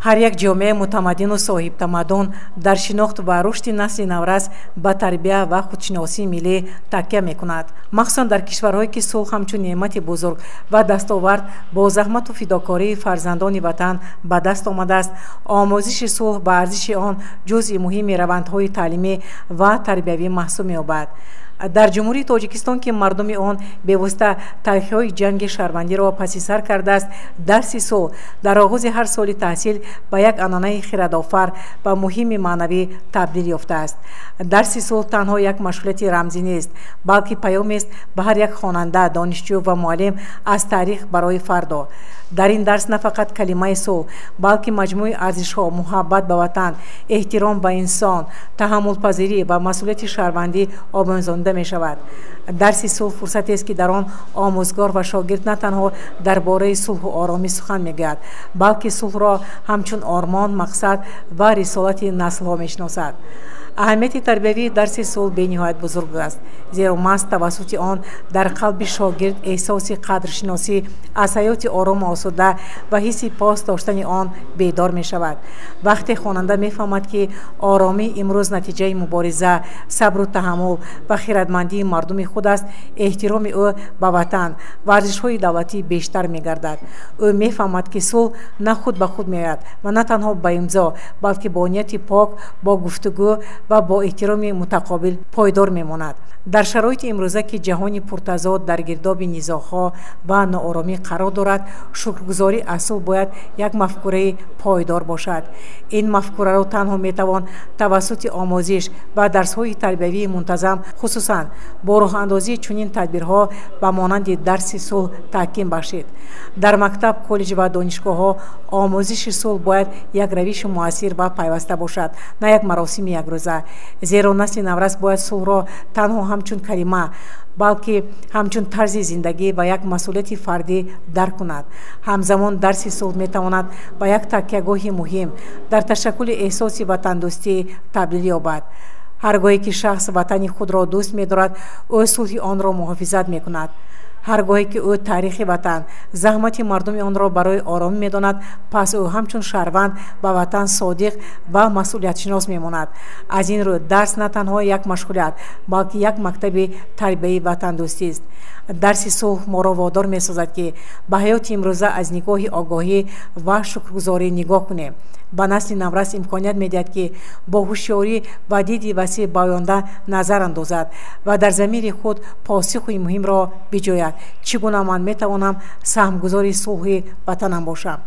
Ҳар як ҷомеаи мутамаддину соҳибтамаддун дар шинохт ва рушди насли наврас ба тарбия ва худшиносии миллӣ такя мекунад. Махсусан дар кишварҳое, ки сулҳ ҳамчун неъмати бузург ва дастовард бо заҳмату фидокории фарзандони ватан ба даст омадааст, омӯзиши сулҳ ва арзиши он ҷузъи муҳими равандҳои таълимӣ ва тарбиявӣ маҳсуб меёбад. Дар Ҷумҳурии Тоҷикистон, ки мардуми он бевосита таърихҳои ҷанги шаҳрвандиро паси сар кардааст, дарси сулҳ дар оғози ҳар соли таҳсил ба як анъанаи хирадофар ва муҳими маънавӣ табдил ёфтааст. Дарси сулҳ танҳо як машғулияти рамзӣ нест, балки паёмест ба ҳар як хонанда, донишҷӯ ва муаллим аз таърих барои фардо. Дар ин дарс на фақат калимаи сулҳ, балки маҷмӯи арзишҳо, муҳаббат ба ватан, эҳтиром ба инсон, таҳаммулпазирӣ ва масъулияти шаҳрвандӣ омӯзонда мешавад. Дарси сулҳ фурсатест, ки дар он омӯзгор ва шогирд на танҳо дар бораи сулҳу оромӣ сухан мегӯяд, балки сулҳро ҳамчун ормон, мақсад ва рисолати наслҳо мешиносад. Аҳамияти тарбиявии дарси сулҳ бениҳоят бузург аст, зеро маҳз тавассути он дар қалби шогирд эҳсоси қадршиносӣ аз ҳаёти орому осуда ва ҳисси пос доштани он бедор мешавад. Вақте хонанда мефаҳмад, ки оромӣ имрӯз натиҷаи мубориза, сабру таҳаммул ва хирадмандии мардуми худ аст, эҳтироми ӯ ба ватан ва арзишҳои давлатӣ бештар мегардад. Ӯ мефаҳмад, ки сулҳ на худ ба худ меояд ва на танҳо ба имзо, балки бо нияти пок, бо гуфтугӯ ва бо эҳтироми мутақобил пойдор мемонад. Дар шароити имрӯза, ки ҷаҳони пуртазод дар гирдоби низоъҳо ва нооромӣ қарор дорад, шукргузорӣ аз сулҳ бояд як мафкураи пойдор бошад. Ин мафкураро танҳо метавон тавассути омӯзиш ва дарсҳои тарбиявии мунтазам, хусусан бо роҳандозии чунин тадбирҳо ба монанди дарси сулҳ таҳким бахшид. Дар мактаб, коллеҷ ва донишгоҳҳо омӯзиши сулҳ бояд як равиши муассир ва пайваста бошад, на як маросими якрӯза, зеро насли наврас бояд сулҳро танҳо ҳамчун калима, балки ҳамчун тарзи зиндагӣ ва як масъулияти фардӣ дарк кунад. Ҳамзамон дарси сулҳ метавонад ба як такягоҳи муҳим дар ташаккули эҳсоси ватандӯстӣ табдил ёбад. Ҳар гоҳе ки шахс ватани худро дӯст медорад, ӯ сулҳи онро муҳофизат мекунад. Ҳар гоҳе ки ӯ таърихи ватан, заҳмати мардуми онро барои оромӣ медонад, пас ӯ ҳамчун шаҳрванд ба ватан содиқ ва масъулиятшинос мемонад. Аз ин рӯ дарс на танҳо як машғулият, балки як мактаби тарбияи ватандӯстист. Дарси сулҳ моро водор месозад, ки ба ҳаёти имрӯза аз нигоҳи огоҳӣ ва шукргузорӣ нигоҳ кунем. Ба насли наврас имконият медиҳад, ки бо ҳушёрӣ ва диди васеъ ба оянда назар андозад ва дар замири худ посухи муҳимро биҷӯяд: чӣ гуна ман метавонам саҳмгузори сулҳи ватанам бошам?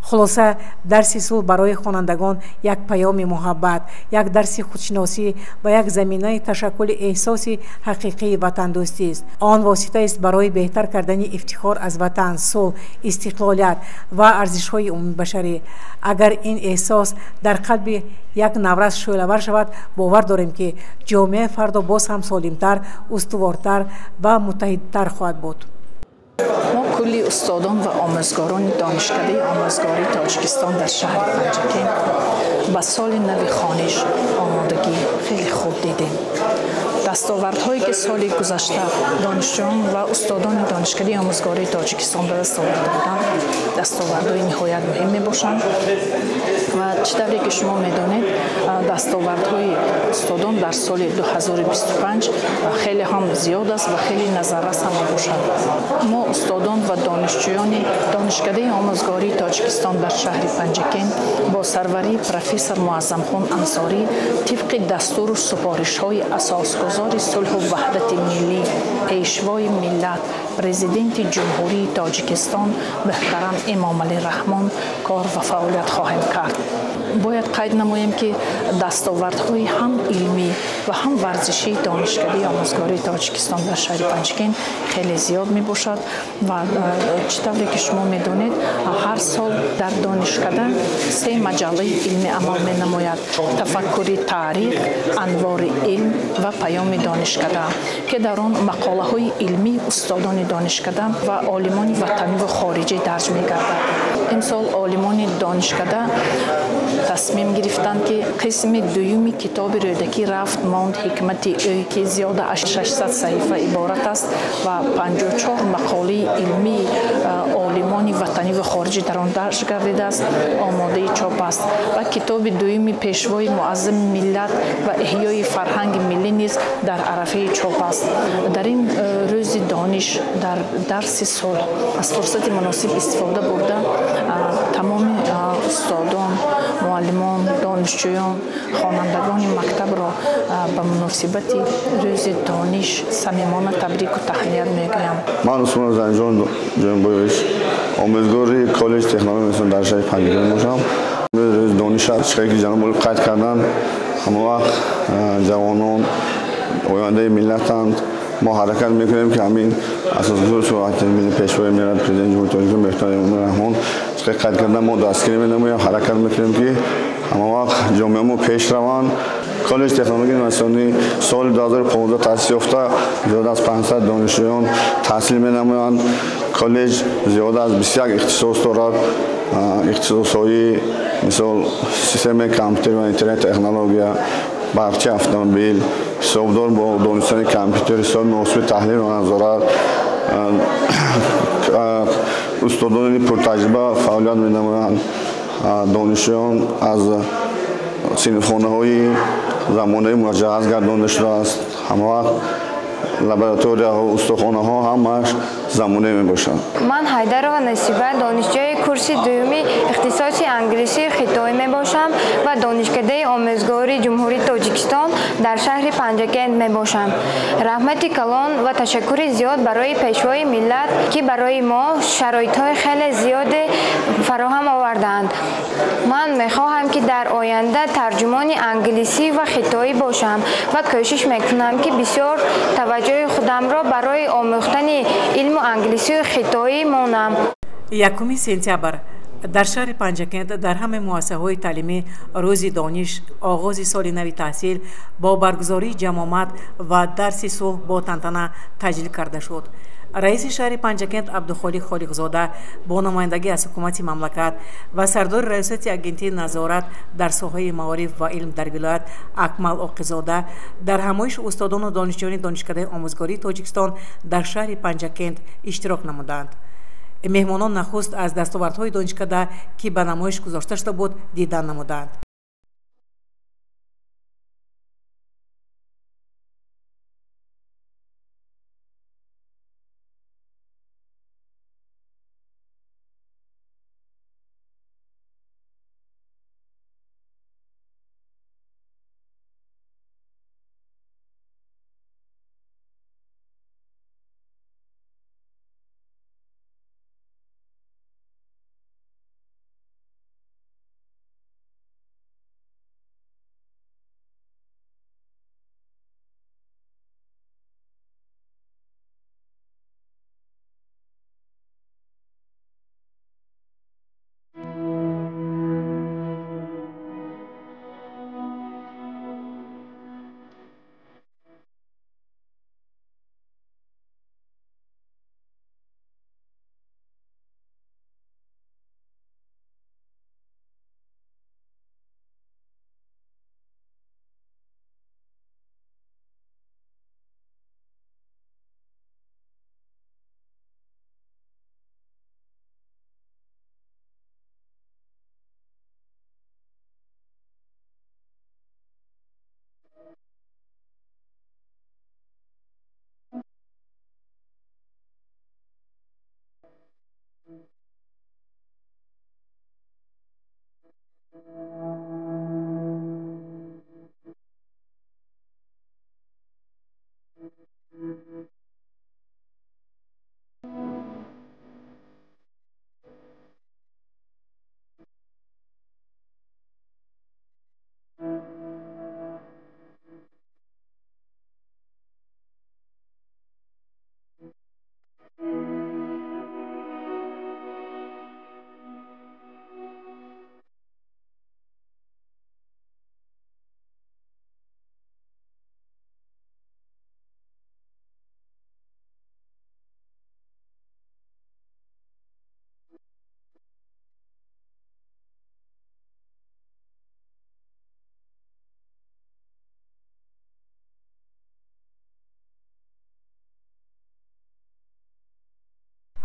Хулоса, дарси сулҳ барои хонандагон як паёми муҳаббат, як дарси худшиносӣ ва як заминаи ташаккули эҳсоси ҳақиқии ватандӯстист. Он воситаест барои беҳтар кардани ифтихор аз ватан, сулҳ, истиқлолият ва арзишҳои умумибашарӣ. Агар ин эҳсос дар қалби як наврас шӯълавар шавад, бовар дорем, ки ҷомеаи фардо боз ҳам солимтар, устувортар ва муттаҳидтар хоҳад буд. Мо, кулли устодон ва омӯзгорони Донишкадаи омӯзгории Тоҷикистон дар шаҳри Панҷакент, ба соли нави хониш омодагӣ хеле хуб дидем. Дастовардҳое, ки соли гузашта донишҷӯён ва устодони Донишкадаи омӯзгории Тоҷикистон ба даст оварда буданд, дастовардҳои ниҳоят муҳим мебошанд. Ва чӣ тавре ки шумо медонед, дастовардҳои устодон дар соли 2025 хеле ҳам зиёд аст ва хеле назаррас ҳам мебошад. Мо, устодон ва донишҷӯёни Донишкадаи омӯзгории Тоҷикистон дар шаҳри Панҷакент, бо сарварии профессор Муаззамхон Ансорӣ, тибқи дастуру супоришҳои асосгузори сулҳу ваҳдати миллӣ, Пешвои миллат, Президенти Ҷумҳурии Тоҷикистон муҳтарам Эмомалӣ Раҳмон, кор ва фаъолият хоҳем кард. Бояд қайд намоем, ки дастовардҳои ҳам илмӣ ва ҳам варзишии Донишкадаи омӯзгории Тоҷикистон дар шаҳри Панҷакент хеле зиёд мебошад. Ва чӣ тавре ки шумо медонед, ҳар сол дар донишкада се маҷаллаи илмӣ амал менамояд: «Тафаккури таърих», «Анвори илм» ва «Паёми донишкада», ки дар он мақолаҳои илмии устодони донишкада ва олимони ватаниву хориҷӣ дарҷ мегардад. Имсол олимони донишкада тасмим гирифтанд, ки қисми дуюми китоби Рӯдакӣ «Рафт монд ҳикмати ӯ», ки зиёда аз 600 саҳифа иборат аст ва 54 мақолаи илмии олимони ватанӣ ва хориҷӣ дар он дарҷ гардидааст, омодаи чоп аст, ва китоби дуюми Пешвои муаззами миллат ва эҳёи фарҳанги миллӣ низ дар арафаи чоп аст. Дар ин рӯзи дониш, дар дарси сулҳ, аз фурсати муносиб истифода бурда, тамоми устодон, муаллимон, донишҷӯён, хонандагони мактабро ба муносибати рӯзи дониш самимона табрику таҳният мегӯям. Ман Усмонов Занҷон Ҷонбоевич, омӯзгори коллеҷи технология дар шаҳри Панҷакент мебошам. Рӯзи дониш аст, чиқае ки ҷаноби олӣ қайд карданд, ҳама вақт ҷавонон ояндаи миллатанд. Мо ҳаракат мекунем, ки ҳамин асосгузори сулҳи миллӣ, Пешвои миллат, Президенти Ҷумҳурии Тоҷикистон муҳтарам Эмомалӣ Раҳмон чиқае қайд кардан, мо дастгирӣ менамоем, ҳаракат мекунем, ки ҳама вақт ҷомеамо пеш раванд. Коллеҷи технологияи инноватсионӣ соли 2015 таъсис ёфта, зиёда аз 500 донишҷӯён таҳсил менамоянд. Коллеҷ зиёда аз 21 ихтисос дорад. Ихтисосҳои мисол системаи компютер ва интернет технология, барқчи автомобил, ҳисобдор бо донистани компютер, ҳисоби муҳосиби, таҳлил ва назорат. Устодони пуртаҷриба фаъолият менамоянд. Донишҷӯён аз синфхонаҳои замонаи муҷаҳҳаз гардонда шудааст. Ҳама вақт лабораторияҳо, устохонаҳо ҳамааш замонавӣ мебошанд. Ман Ҳайдарова Насиба, донишҷӯи курси дуюми ихтисоси англисии хитоӣ мебошам ва донишкадаи омӯзгории Ҷумҳурии Тоҷикистон дар шаҳри Панҷакент мебошам. Раҳмати калон ва ташаккури зиёд барои Пешвои миллат, ки барои мо шароитҳои хеле зиёде фароҳам овардаанд. Ман мехоҳам, ки дар оянда тарҷумони англисӣ ва хитоӣ бошам ва кӯшиш мекунам, ки бисёр таваҷҷӯҳи худамро барои омӯхтани илму англисию хитоӣ монам. 1 сентябр дар шаҳри Панҷакент дар ҳамаи муассисаҳои таълимӣ рӯзи дониш, оғози соли нави таҳсил бо баргузории ҷамомат ва дарси сулҳ бо тантана таҷлил карда шуд. Раиси шаҳри Панҷакент Абдухолиқ Холиқзода бо намояндагӣ аз ҳукумати мамлакат ва сардори раёсати Агентии назорат дар соҳаи маориф ва илм дар вилоят Акмал Оқизода дар ҳамоиши устодону донишҷӯёни Донишкадаи омӯзгории Тоҷикистон дар шаҳри Панҷакент иштирок намуданд. Меҳмонон нахуст аз дастовардҳои донишкада, ки ба намоиш гузошта шуда буд, дидан намуданд.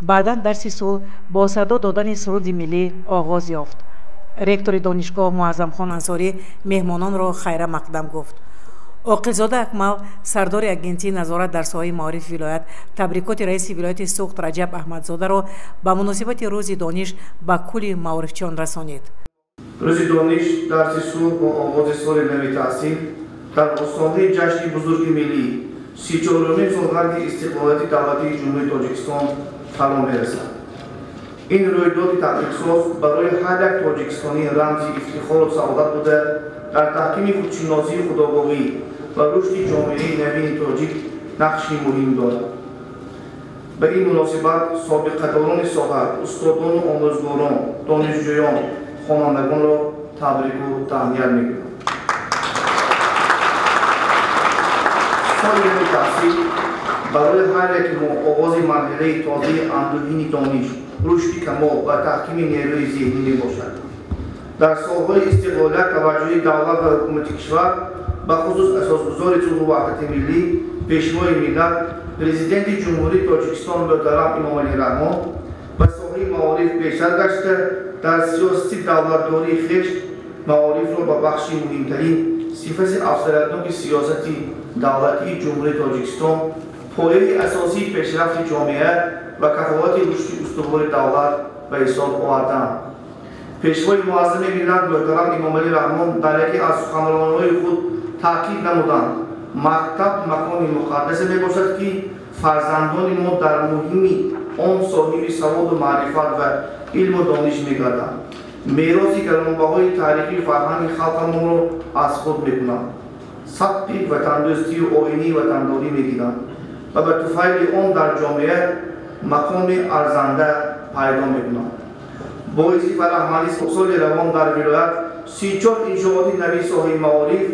Баъдан дарси сулҳ бо садо додани суруди миллӣ оғоз ёфт. Ректори донишгоҳ Муаззамхон Ансорӣ меҳмононро хайра мақдам гуфт. Оқилзода Акмал, сардори Агентии назорат дар соҳаи маорифи вилоят, табрикоти раиси вилояти Суғд Раҷаб Аҳмадзодаро ба муносибати Рӯзи дониш ба кулли маорифчиён расонид. Рӯзи дониш, дарси сулҳ бо оғози соли нави таҳсил дар остонаи ҷашни бузурги миллӣ, 34-умин солгарди истиқлолияти давлатии Ҷумҳурии Тоҷикистон фаро мерасад. Ин рӯйдоди таърихсоз барои ҳар як тоҷикистонӣ рамзи ифтихору саодат буда, дар таҳкими худшиносии худогоҳӣ ва рушди ҷомеаи навини тоҷик нақши муҳим дорад. Ба ин муносибат собиқадорони соҳа, устодону омӯзгорон, донишҷӯён, хонандагонро табрику таҳният мекунам. Соли нави таҳсил барои ҳар яки мо оғози марҳилаи тозаи андӯҳини дониш, рушди камол ва таҳкими нерӯи зеҳнӣ мебошад. Дар солҳои истиқлолият таваҷҷӯҳи давлат ва ҳукумати кишвар, бахусус асосгузори сулҳу ваҳдати миллӣ, Пешвои миллат, Президенти Ҷумҳурии Тоҷикистон муҳтарам Эмомалӣ Раҳмон ба соҳаи маориф бештар гашта, дар сиёсати давлатдории хеш маорифро ба бахши муҳимтарин сифати афзалиятноки сиёсати давлатии Ҷумҳурии Тоҷикистон, пояи асосии пешрафти ҷомеа ва кафолати рушди устувори давлат ба ҳисоб оварданд. Пешвои муаззами миллат муҳтарам Эмомалӣ Раҳмон дар яке аз суханрониҳои худ таъкид намуданд: мактаб макони муқаддасе мебошад, ки фарзандони мо дар муҳими он соҳиби саводу маърифат ва илму дониш мегарданд, мероси гаронбаҳои таърихию фарҳанги халқамонро аз худ мекунанд, сабқи ватандӯстию оинии ватандорӣ мегиранд ва ба туфайли он дар ҷомеа мақоми арзанда пайдо мекунанд. Боиси фараҳмандӣ, соли равон дар вилоят 34 иншооти нави соҳаи маориф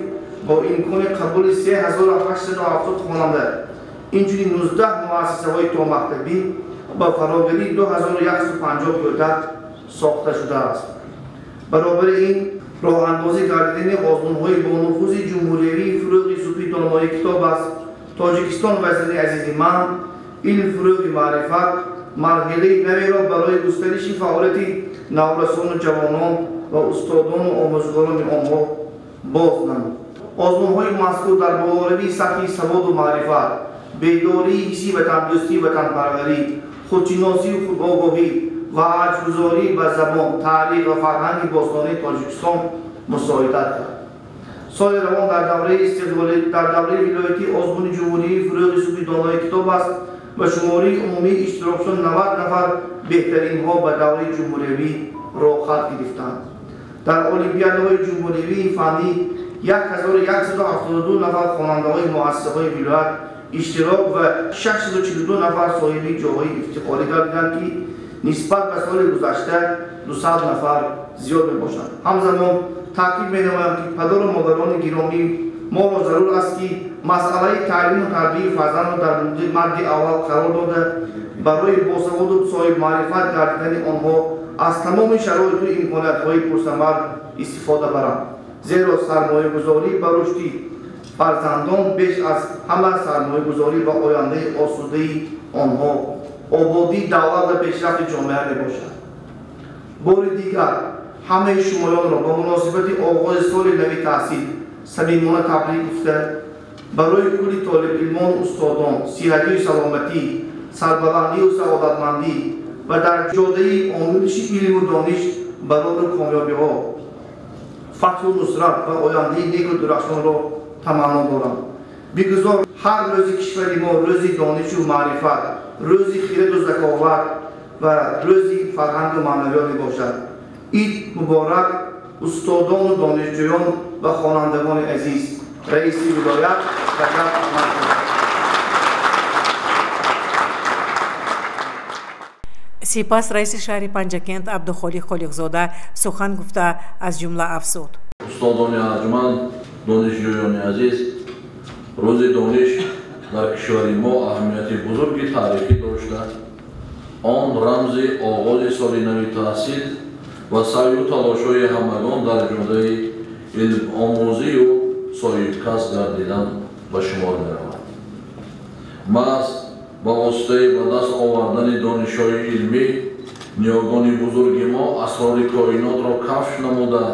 бо имкони қабули 3870 хонанда, инчунин 19 муассисаҳои томактабӣ ба фарогирии 2150 кӯдак сохта шудааст. Баробари ин роҳандозӣ гардидани озмунҳои бонуфузи ҷумҳуриявии «Фурӯғи субҳи донои китоб аст», «Тоҷикистон ватани азизи ман», «Илм фурӯғи маърифат» марҳилаи наверо барои густариши фаъолияти наврасону ҷавонон ва устодону омӯзгорони онҳо боз намуд. Озмунҳои мазкур дар болоравии сатҳи саводу маърифат, бедории ҳисси ватандӯстӣ, ватанпарварӣ, худшиносию худогоҳӣ ва арҷгузорӣ ба забон, таърих ва фарҳанги бостонии Тоҷикистон мусоидат кард. Соли равон дар давраи истиқлолӣ дар давраи вилоятии озмуни ҷумҳурии «Фурӯғи субҳи донои китоб аст» ва шумораи умумии иштирокчиён 90 нафар, беҳтаринҳо ба давраи ҷумҳуриявӣ роҳхат гирифтанд. Дар олимпиадаҳои ҷумҳуриявии фаннӣ 1172 нафар хонандаҳои муассисаҳои вилоят иштирок ва 642 нафар соҳиби ҷойҳои ифтихорӣ гардиданд, ки нисбат ба соли гузашта 200 нафар зиёд мебошанд. Ҳамзамон таъкид менамоям, ки падару модарони гиромӣ моро зарур аст, ки масъалаи таълиму тарбияи фарзандро дар мадди аввал қарор дода, барои босаводу соҳибмаърифат гардидани онҳо аз тамоми шароиту имкониятҳои пурсамар истифода баранд. Зеро сармоягузорӣ ба рушди фарзандон беш аз ҳама сармоягузорӣ ба ояндаи осудаи онҳо, ободии давлат ва пешрафти ҷомеа мебошад. Бори дигар ҳамаи шумоёнро ба муносибати оғози соли нави таҳсил самимона табрик гуфта, барои кулли толибилмону устодон сиҳатию саломатӣ, сарбаландию саодатмандӣ ва дар ҷодаи омӯзиши илму дониш барору комёбиҳо, фатҳу нусрат ва ояндаи неку дурахшонро таманно дорам. Бигузор ҳар рӯзи кишвари мо рӯзи донишу маърифат, рӯзи хираду заковат ва рӯзи фарҳангу маънавиёт мебошад. Ид муборак, устодону донишҷӯён ва хонандагони азиз! Раиси вилоят Раҷаб Аҳмадзода. Сипас раиси шаҳри Панҷакент Абдухолиқ Холиқзода сухан гуфта, аз ҷумла афзуд: Устодони арҷманд, донишҷӯёни азиз, Рӯзи дониш дар кишвари мо аҳамияти бузурги таърихӣ дошта, он рамзи оғози соли нави таҳсил ва саъю талошҳои ҳамагон дар ҷодаи илмомӯзию соҳибкасб гардидан ба шумор меравад. Маҳз Ба воситаи ба даст овардани донишҳои илмӣ ниёгони бузурги мо асрори коинотро кашф намуда,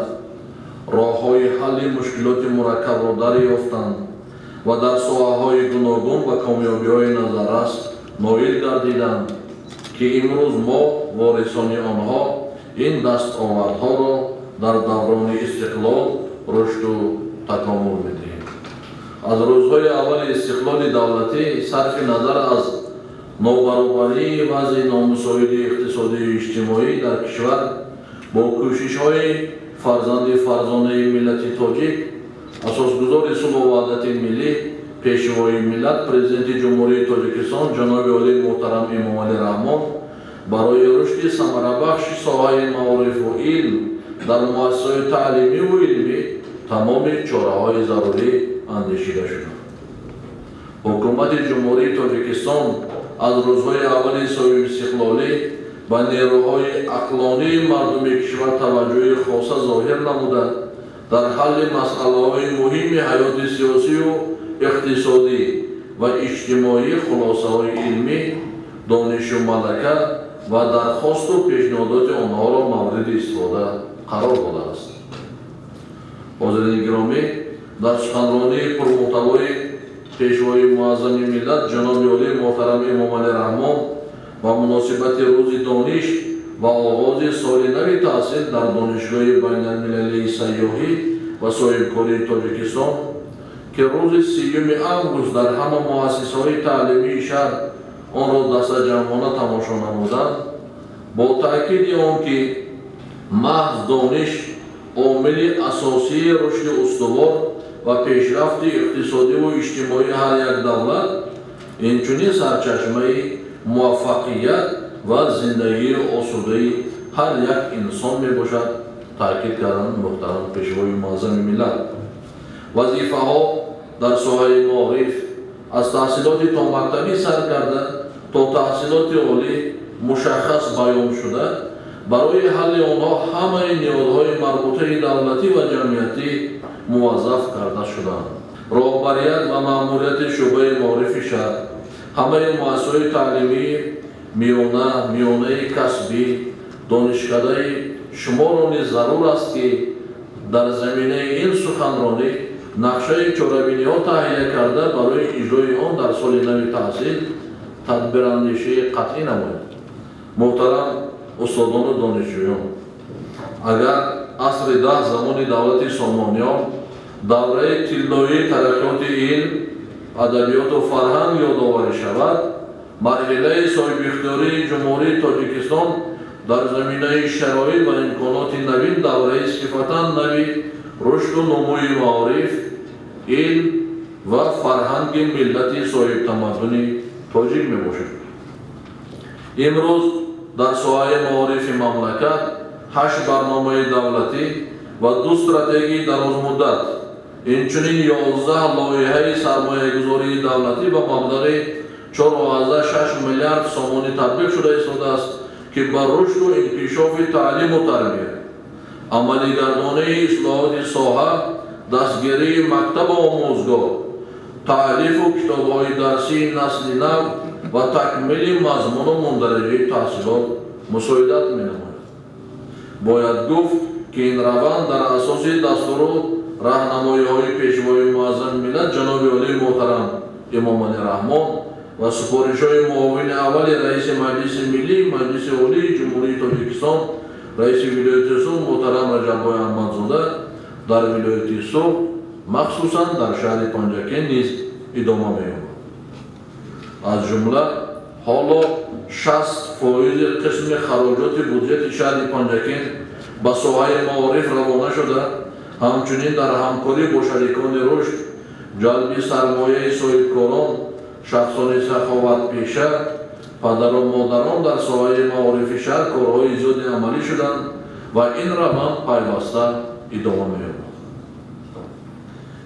роҳҳои ҳалли мушкилоти мураккабро дарёфтанд ва дар соҳаҳои гуногун ба комёбиҳои назаррас ноил гардиданд, ки имрӯз мо ворисони онҳо ин дастовардҳоро дар даврони истиқлол рушду такомул медиҳем. Аз рӯзҳои аввали истиқлоли давлатӣ сарфи назар аз нобаробарии вазъи номусоиди иқтисодию иҷтимоӣ дар кишвар бо кӯшишҳои фарзанди фарзонаи миллати тоҷик, асосгузори сулҳу ваҳдати миллӣ, пешвои миллат, Президенти Ҷумҳурии Тоҷикистон ҷаноби олии муҳтарам Эмомалӣ Раҳмон барои рушди самарабахши соҳаи маорифу илм дар муассисаҳои таълимиву илмӣ тамоми чораҳои зарурӣ андешида шуданд. Ҳукумати Ҷумҳурии Тоҷикистон аз рӯзҳои аввали соҳибистиқлолӣ ба нерӯҳои ақлонии мардуми кишвар таваҷҷӯҳи хоса зоҳир намуда, дар ҳалли масъалаҳои муҳими ҳаёти сиёсию иқтисодӣ ва иҷтимоӣ хулосаҳои илмӣ, донишу малака ва дархосту пешниҳодоти онҳоро мавриди истифода қарор додааст. Ҳозирини гиромӣ, дар суханронии пурмуҳтавои пешвои муаззами миллат ҷаноби олии муҳтарам Эмомалӣ Раҳмон ба муносибати рӯзи дониш ва оғози соли нави таҳсил дар Донишгоҳи байналмилалии сайёҳӣ ва соҳибкории Тоҷикистон, ки рӯзи 30 август дар ҳама муассисаҳои таълимии шаҳр онро дастаҷамъона тамошо намуданд, бо таъкиди он ки маҳз дониш омили асосии рушди устувор ва пешрафти иқтисодиву иҷтимоии ҳар як давлат, инчунин сарчашмаи муваффақият ва зиндагии осудаи ҳар як инсон мебошад, таъкид карданд муҳтарам пешвои муаззами миллат. Вазифаҳо дар соҳаи маориф аз таҳсилоти томактабӣ сар карда то таҳсилоти олӣ мушаххас баён шуда, барои ҳалли онҳо ҳамаи ниҳодҳои марбутаи давлатӣ ва ҷамъиятӣ муваззаф карда шуданд. Роҳбарият ва маъмурияти шӯъбаи маорифи шаҳр, ҳамаи муассисаҳои таълимии миёна, миёнаи касбӣ, донишкадаи шуморо низ зарур аст, ки дар заминаи ин суханронӣ нақшаи чорабиниҳо таҳия карда барои иҷрои он дар соли нави таҳсил тадбирандешии қатъӣ намояд. Муҳтарам устодону донишҷӯён, агар асри 10 замони давлати Сомониён давраи тиллоии тараққиёти илм, адабиёту фарҳанг ёдоварӣ шавад, марҳилаи соҳибихтиёрии Ҷумҳурии Тоҷикистон дар заминаи шароит ва имконоти навин давраи сифатан нави рушду нумӯи маориф, илм ва фарҳанги миллати соҳибтамаддуни тоҷик мебошад. Имрӯз дар соҳаи маорифи мамлакат 8 барномаи давлатӣ ва 2 стратегияи дарозмуддат, инчунин 11 лоиҳаи сармоягузории давлатӣ ба маблағи 4,6 миллиард сомонӣ татбиқ шуда истодааст, ки ба рушду инкишофи таълиму тарбия, амалигардонии ислоҳоти соҳа, дастгирии мактабу омӯзгоҳ, таълифу китобҳои дарсии насли нав ва такмили мазмуну мундариҷаи таҳсилот мусоидат менамояд. Бояд гуфт, ки ин раванд дар асоси дастуру раҳнамоиҳои пешвои муаззами миллат ҷаноби олии муҳтарам Эмомалӣ Раҳмон ва супоришҳои муовини аввали раиси Маҷлиси Миллӣ, Маҷлиси Олии Ҷумҳурии Тоҷикистон, раиси вилояти Суғд муҳтарам Раҷаббой Аҳмадзода дар вилояти Суғд, махсусан дар шаҳри Панҷакент низ идома меёбад. Аз ҷумла ҳоло 60% қисми хароҷоти буҷети шаҳри Панҷакент ба соҳаи маориф равона шуда, ҳамчунин дар ҳамкорӣ бо шарикони рушд, ҷалби сармояи соҳибкорон, шахсони саховатпеша, падару модарон дар соҳаи маорифи шаҳр корҳои зиёде амалӣ шуданд ва ин раванд пайваста идома меёбад.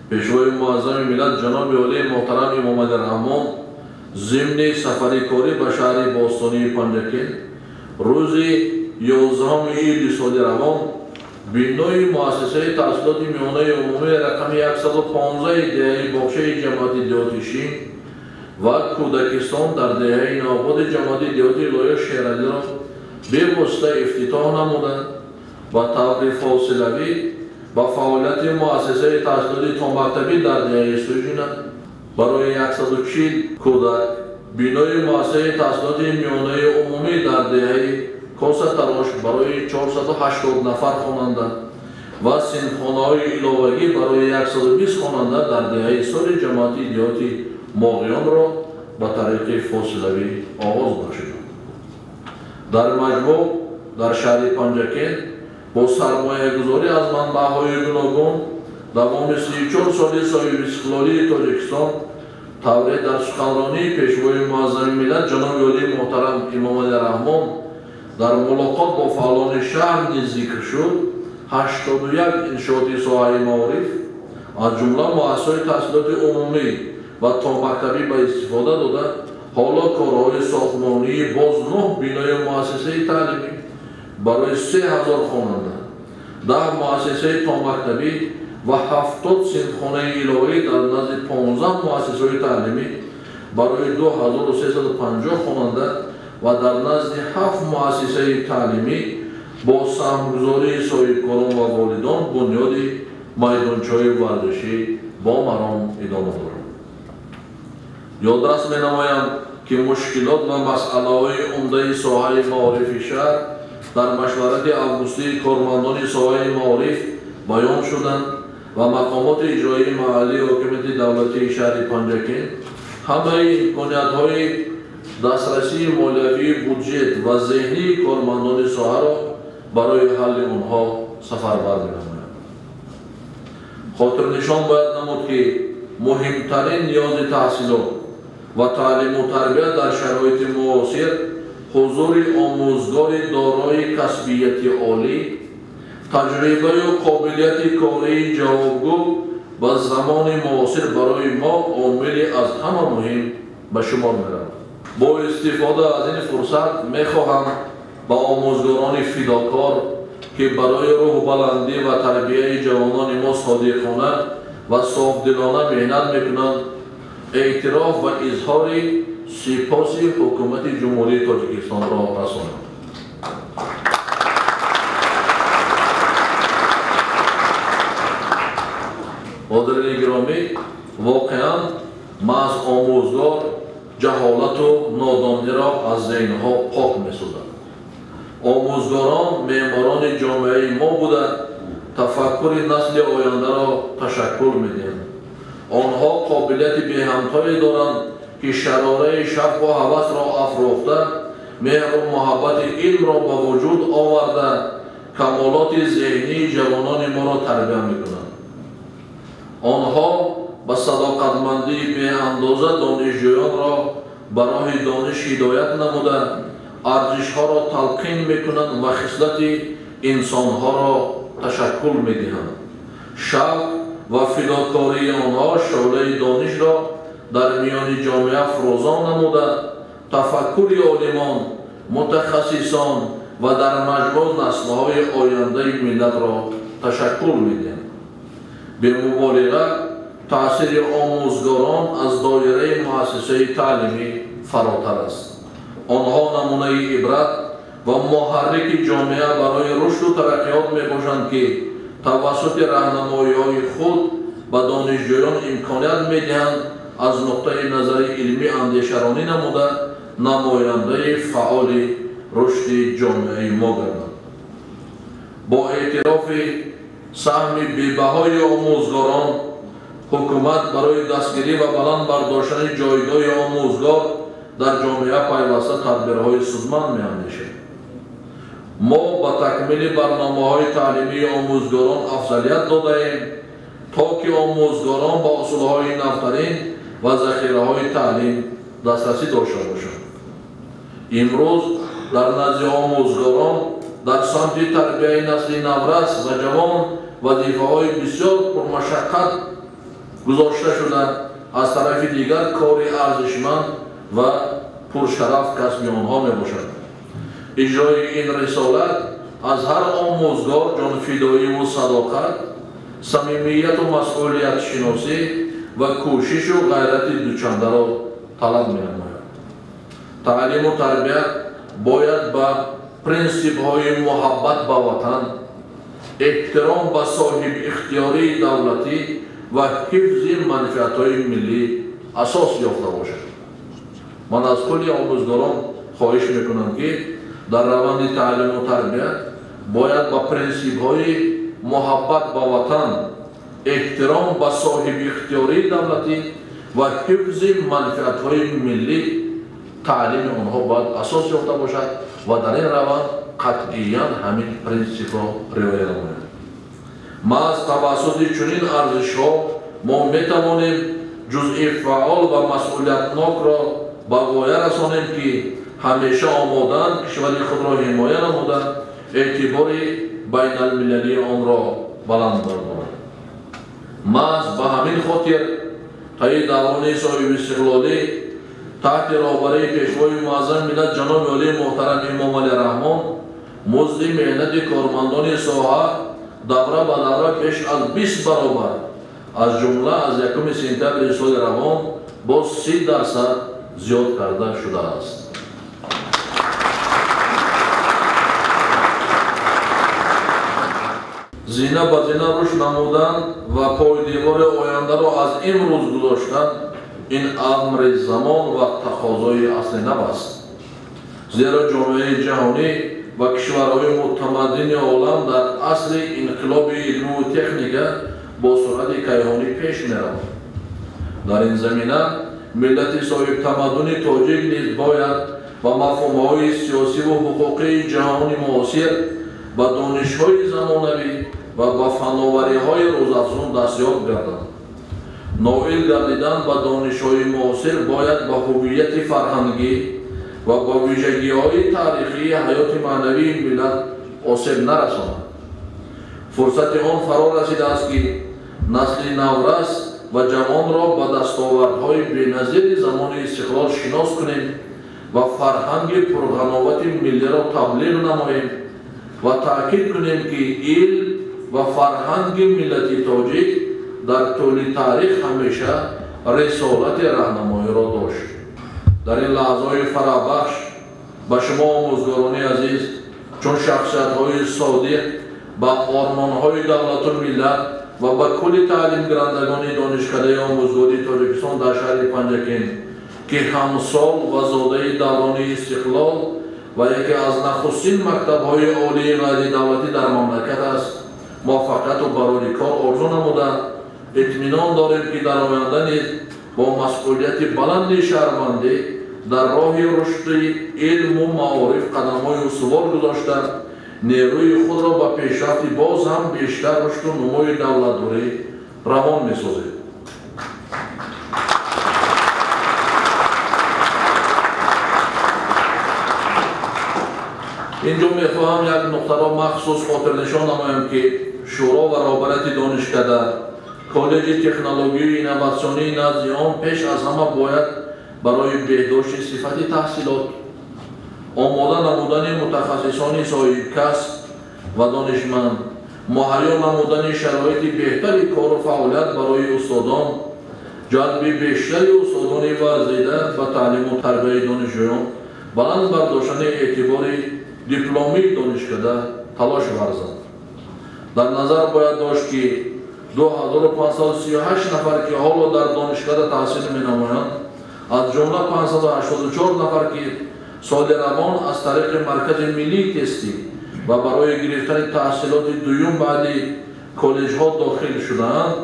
Пешвои муаззами миллат ҷаноби олии муҳтарам Эмомалӣ Раҳмон зимни сафари корӣ ба шаҳри бостонии Панҷакент рӯзи 11 июли соли равон бинои муассисаи таҳсилоти миёнаи умумии рақами 115 деҳаи боғчаи ҷамоати деҳоти Шин ва кӯдакистон дар деҳаи Навободи ҷамоати деҳоти Лоя Шералиро бевосита ифтитоҳ намуда ба таври фосилавӣ ба фаъолияти муассисаи таҳсилоти томактабӣ дар деҳаи Суҷина барои 140 кӯдак, бинои муассисаи таҳсилоти миёнаи умумӣ дар деҳаи Косатарош барои 480 нафар хонанда ва синфхонаҳои иловагӣ барои 120 хонанда дар деҳаи Соли ҷамоати деҳоти Моғиёнро ба тариқи фосилавӣ оғоз бахшиданд. Дар маҷмӯъ дар шаҳри Панҷакент бо сармоягузорӣ аз манбаъҳои гуногун давоми 34 соли соҳибистиқлолии Тоҷикистон тавре дар суханронии пешвои муаззами миллат ҷаноби олии муҳтарам Эмомалӣ Раҳмон дар мулоқот бо фаъолони шаҳр низ зикр шуд, 81 иншооти соҳаи маориф аз ҷумла муассисаҳои таҳсилоти умумӣ ва томактабӣ ба истифода дода, ҳоло корҳои сохтмонии боз 9 бинои муассисаи таълимӣ барои 3000 хонанда, 10 муассисаи томактабӣ ва 70 синфхонаи иловагӣ дар назди 15 муассисаҳои таълимӣ барои 2350 хонанда ва дар назди 7 муассисаи таълимӣ бо саҳмгузории соҳибкорон ва волидон бунёди майдончаҳои варзишӣ бо маром идома дорад. Ёдрас менамоям, ки мушкилот ва масъалаҳои умдаи соҳаи маорифи шаҳр дар машварати августии кормандони соҳаи маориф баён шуданд ва мақомоти иҷроии маҳаллии ҳокимияти давлатии шаҳри Панҷакент ҳамаи имкониятҳои дастрасии молиявии буҷет ва зеҳнии кормандони соҳаро барои ҳалли онҳо сафарбар менамоянд. Хотирнишон бояд намуд, ки муҳимтарин ниёзи таҳсилот ва таълиму тарбия дар шароити муосир ҳузури омӯзгори дорои касбияти олӣ, таҷрибаю қобилияти кории ҷавобгӯ ба замони муосир барои мо омили аз ҳама муҳим ба шумор меравад. Бо истифода аз ин фурсат мехоҳам ба омӯзгорони фидокор, ки барои рӯҳбаландӣ ва тарбияи ҷавонони мо содиқона ва софдилона меҳнат мекунанд, эътироф ва изҳори сипоси ҳукумати Ҷумҳурии Тоҷикистонро расонам. Ҳозирини гиромӣ, воқеан маҳз омӯзгор ҷаҳолату нодониро аз зеҳнҳо пок месозад. Омӯзгорон меъморони ҷомеаи мо буда, тафаккури насли ояндаро ташаккул медиҳанд. Онҳо қобилияти беҳамтое доранд, ки шарораи шавқу ҳавасро афрӯхта, меҳру муҳаббати илмро ба вуҷуд оварда, камолоти зеҳнии ҷавонони моро тарбия мекунанд. Онҳо ба садоқатмандии беандоза донишҷӯёнро ба роҳи дониш ҳидоят намуда, арзишҳоро талқин мекунанд ва хислати инсонҳоро ташаккул медиҳанд. Шавқ ва фидокории онҳо шӯълаи донишро дар миёни ҷомеа фурӯзон намуда, тафаккури олимон, мутахассисон ва дар маҷмӯъ наслҳои ояндаи миллатро ташаккул медиҳанд. Бемуболиға таъсири омӯзгорон аз доираи муассисаи таълимӣ фаротар аст. Онҳо намунаи ибрат ва муҳаррики ҷомеа барои рушду тараққиёт мебошанд, ки тавассути раҳнамоиҳои худ ба донишҷӯён имконият медиҳанд аз нуқтаи назари илмӣ андешаронӣ намуда намояндаи фаъоли рушди ҷомеаи мо гарданд. Бо эътирофи саҳми бебаҳои омӯзгорон, ҳукумат барои дастгирӣ ва баланд бардоштани ҷойгоҳи омӯзгор дар ҷомеа пайваста тадбирҳои судманд меандешад. Мо ба такмили барномаҳои таълимии омӯзгорон афзалият додаем, то ки омӯзгорон ба усулҳои навтарин ва захираҳои таълим дастрасӣ дошта бошанд. Имрӯз дар назди омӯзгорон дар самти тарбияи насли наврас ва ҷавон вазифаҳои бисёр пурмашаққат гузошта шуда, аз тарафи дигар кори арзишманд ва пуршараф касби онҳо мебошад. Иҷрои ин рисолат аз ҳар омӯзгор ҷонфидоиву садоқат, самимияту масъулиятшиносӣ ва кӯшишу ғайрати дучандаро талаб менамояд. Таълиму тарбия бояд ба принсипҳои муҳаббат ба ватан, эҳтиром ба соҳибихтиёрии давлатӣ ва ҳифзи манфиатҳои миллӣ асос ёфта бошад. Ман аз кулли омӯзгорон хоҳиш мекунам, ки дар раванди таълиму тарбия бояд ба принсипҳои муҳаббат ба ватан, эҳтиром ба соҳибихтиёрии давлатӣ ва ҳифзи манфиатҳои миллӣ таълими онҳо бояд асос ёфта бошад ва дар ин раванд қатъиян ҳамин принсипро риоя намояд. Маҳз тавассути чунин арзишҳо мо метавонем ҷузъи фаъол ва масъулиятнокро ба воя расонем, ки ҳамеша омодаанд кишвари худро ҳимоя намуда, эътибори байналмилалии онро баланд бардоранд. Маҳз ба ҳамин хотир таи даврони соҳибистиқлолӣ таҳти роҳбарии пешвои муаззами миллат ҷаноби олии муҳтарам Эмомалӣ Раҳмон музди меҳнати кормандони соҳа давра ба давра беш аз 20 баробар, аз ҷумла аз 1 сентябри соли равон боз 30% зиёд карда шудааст. Зина ба зина рушд намудан ва пойдевори ояндаро аз имрӯз гузоштан ин амри замон ва тақозои асли нав аст. Зеро ҷомеаи ҷаҳонӣ ва кишварҳои мутамаддини олам дар асри инқилоби илму техника бо суръати кайҳонӣ пеш меравад. Дар ин замина миллати соҳибтамаддуни тоҷик низ бояд ба мафҳумҳои сиёсиву ҳуқуқии ҷаҳони муосир, ба донишҳои замонавӣ ва ба фановариҳои рӯзафзун дастёб гардад. Ноил гардидан ба донишҳои муосир бояд ба ҳуввияти фарҳангӣ ва ба вижагиҳои таърихии ҳаёти маънавии миллат осеб нарасонад. Фурсати он фаро расидааст, ки насли наврас ва ҷавонро ба дастовардҳои беназири замони истиқлол шинос кунем ва фарҳанги пурғановати миллиро таблиғ намоем ва таъкид кунем, ки илм ва фарҳанги миллати тоҷик дар тӯли таърих ҳамеша рисолати раҳнамоиро дошт. Дар ин лаҳзаҳои фараҳбахш ба шумо омӯзгорони азиз чун шахсиятҳои содиқ ба ормонҳои давлату миллат ва ба кулли таълимгирандагони донишкадаи омӯзгории Тоҷикистон дар шаҳри Панҷакент, ки ҳамсол ва зодаи даврони истиқлол ва яке аз нахустин мактабҳои олии ғайридавлатӣ дар мамлакат аст, муваффақияту барори кор орзу намуда, итминон дорем, ки дар оянда низ бо масъулияти баланди шаҳрвандӣ дар роҳи рушди илму маориф қадамҳои устувор гузошта, нерӯи худро ба пешрафти боз ҳам бештар рушду нумӯи давлатдорӣ равон месозед. Инҷо мехоҳам як нуқтаро махсус хотирнишон намоям, ки шӯро ва роҳбарияти донишкада, коллеҷи технологияи инноватсионии назди он пеш аз ҳама бояд барои беҳдошти сифати таҳсилот, омода намудани мутахассисони соҳибкасб ва донишманд, муҳайё намудани шароити беҳтари кору фаъолият барои устодон, ҷалби бештари устодони варзида ба таълиму тарбияи донишҷӯён, баланд бардоштани эътибори дипломии донишкада талош варзанд. Дар назар бояд дошт, ки 2538 нафар, ки ҳоло дар донишкада таҳсил менамоянд, аз ҷумла 584 нафар, ки соли равон аз тариқи маркази миллии тестӣ ва барои гирифтани таҳсилоти дуюм баъди коллеҷҳо дохил шудаанд,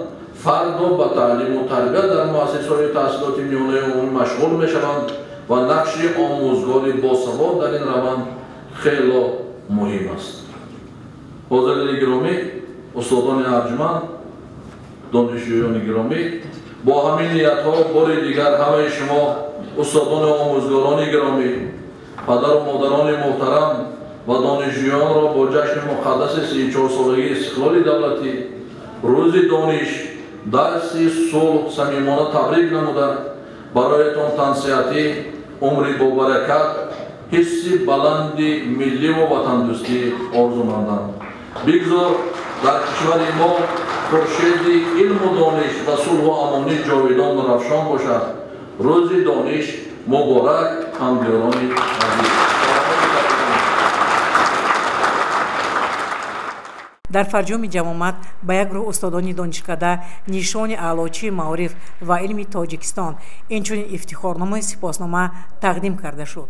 фардо ба таълиму тарбия дар муассисаҳои таҳсилоти миёнаи умумӣ машғул мешаванд ва нақши омӯзгори босавод дар ин раванд хело муҳим аст. Ҳозирини гиромӣ, устодони арҷманд, донишҷӯёни гиромӣ, бо ҳамин ниятҳо бори дигар ҳамаи шумо устодону омӯзгорони гиромӣ, падару модарони муҳтарам ва донишҷӯёнро бо ҷашни муқаддаси 34-солагии истиқлоли давлатӣ, рӯзи дониш, дарси сулҳ самимона табрик намуда, бароятон тансиҳатӣ, умри бобаракат, ҳисси баланди милливу ватандӯстӣ орзумандам. Бигзор дар кишвари мо хуршеди илму дониш ва сулҳу амонӣ ҷовидону равшон бошад. Рӯзи дониш муборак, ҳамдиёрони азиз. Дар фарҷоми ҷамомат ба як гурӯҳ устодони донишкада нишони аълочии маориф ва илми Тоҷикистон, инчунин ифтихорномаи сипоснома тақдим карда шуд.